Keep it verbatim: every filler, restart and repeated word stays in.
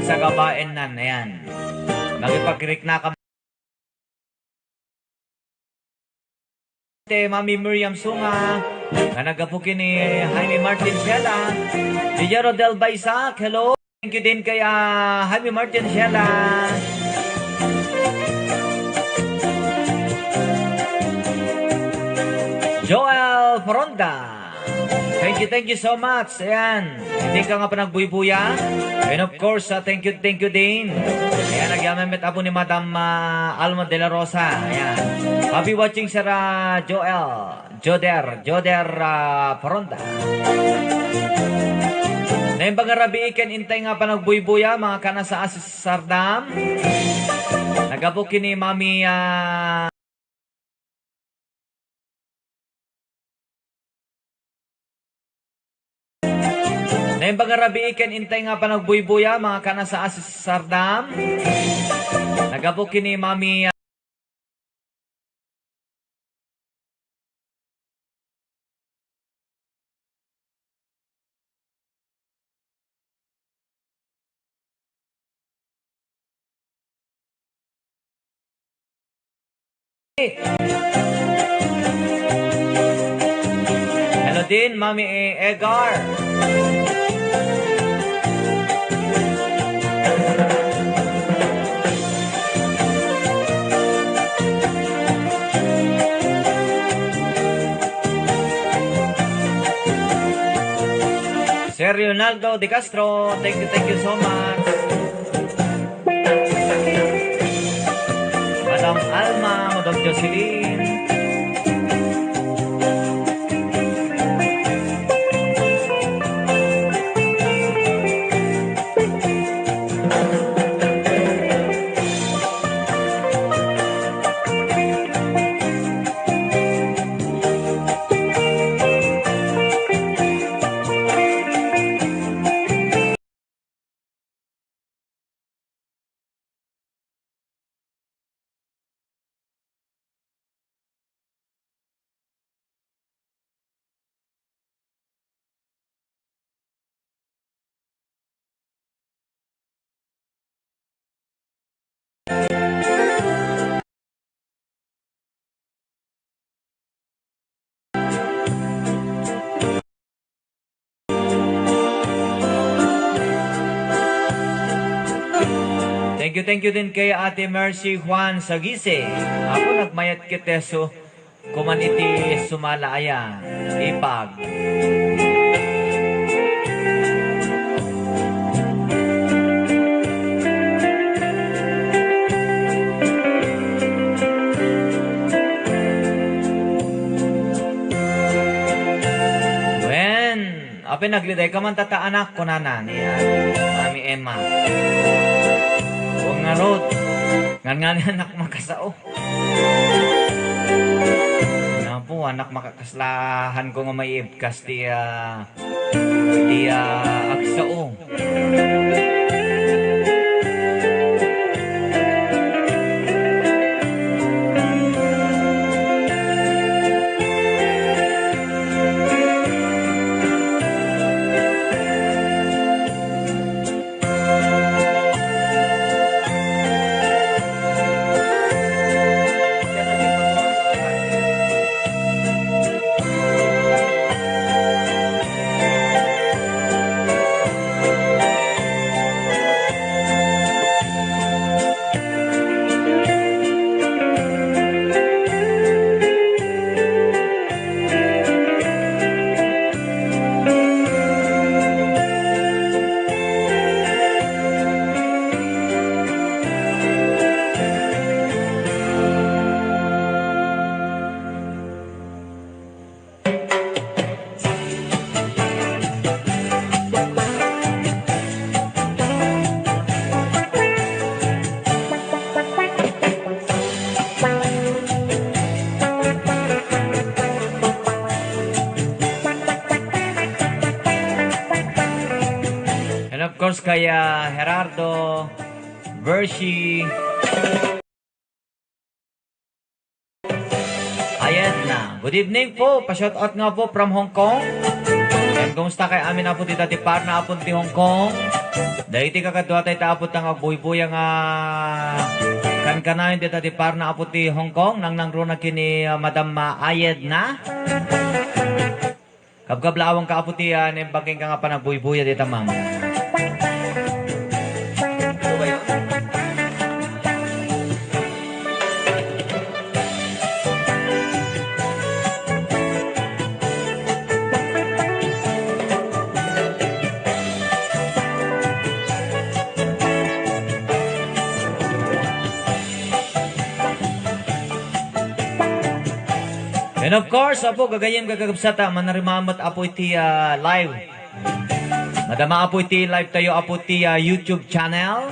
Sa kabaennan, ayan. Makipagkiriknakam. Te Mami Miriam Sunga, nga naggapu ken ni Jaime Martin Shella. Di Jero Del Baisac, hello. Thank you din kay, ah, Jaime Martin Shella. Joel Fronda. Thank you, thank you so much. Ayan. Hindi ka nga panagbuybuya. And of course, ah, thank you, thank you din. Ayan, nagyaman met apo ni Madam, ah, Alma de la Rosa. Ayan. Happy watching, Sir, ah, Joel. Joder, Joder, ah, Fronda. Naimbag a rabii ken intay nga panagbuybuya, mga kana sa Asis Sardam. Naggapu ken ni Mami, ah, Naimbag a rabii ken intay nga panagbuybuya, mga kana sa Asis Sardam. Naggapu ken ni Mami, ah, Hello din, Mami Egar. Sir Leonardo De Castro, thank you, thank you so much. Madam Alma, Madam Jocelyn. Thank you, thank you din kay Ate Mercy Juan Sagise. Apo, nagmayat kiteso. Kuman iti sumala aya, ipag. Wen, apay nagliday ka man tata anak, kunana ni, ah, Mami Emma. Wen ngarud, ngan nga ni anak makasao. Napo, anak, makakaslahan ko nga maibkas ti, ah, ti, ah, agsao. And of course, kay, ah, Gerardo Versi. Ayan na. Good evening po. Pa-shout out nga po from Hong Kong. And kumusta kay amin, apo, dita ti parna, apo, ti Hong Kong? Daytoy kakaduatayo ta Apo ta nga agbuybuya nga kankanayon dita ti parna Apo ti Hong Kong, nangnangruna ken ni, ah, Madam, ah, Ayed na. Kabkablaawangka Apo ti, ah, naimbag kenka nga panagbuybuya dita, ma'am. And of course, Apo, gagayyem, kakabsat, ah, manarima met, Apo, iti, ah, live. Madama, Apo, iti live tayo, Apo, ti, ah, YouTube channel.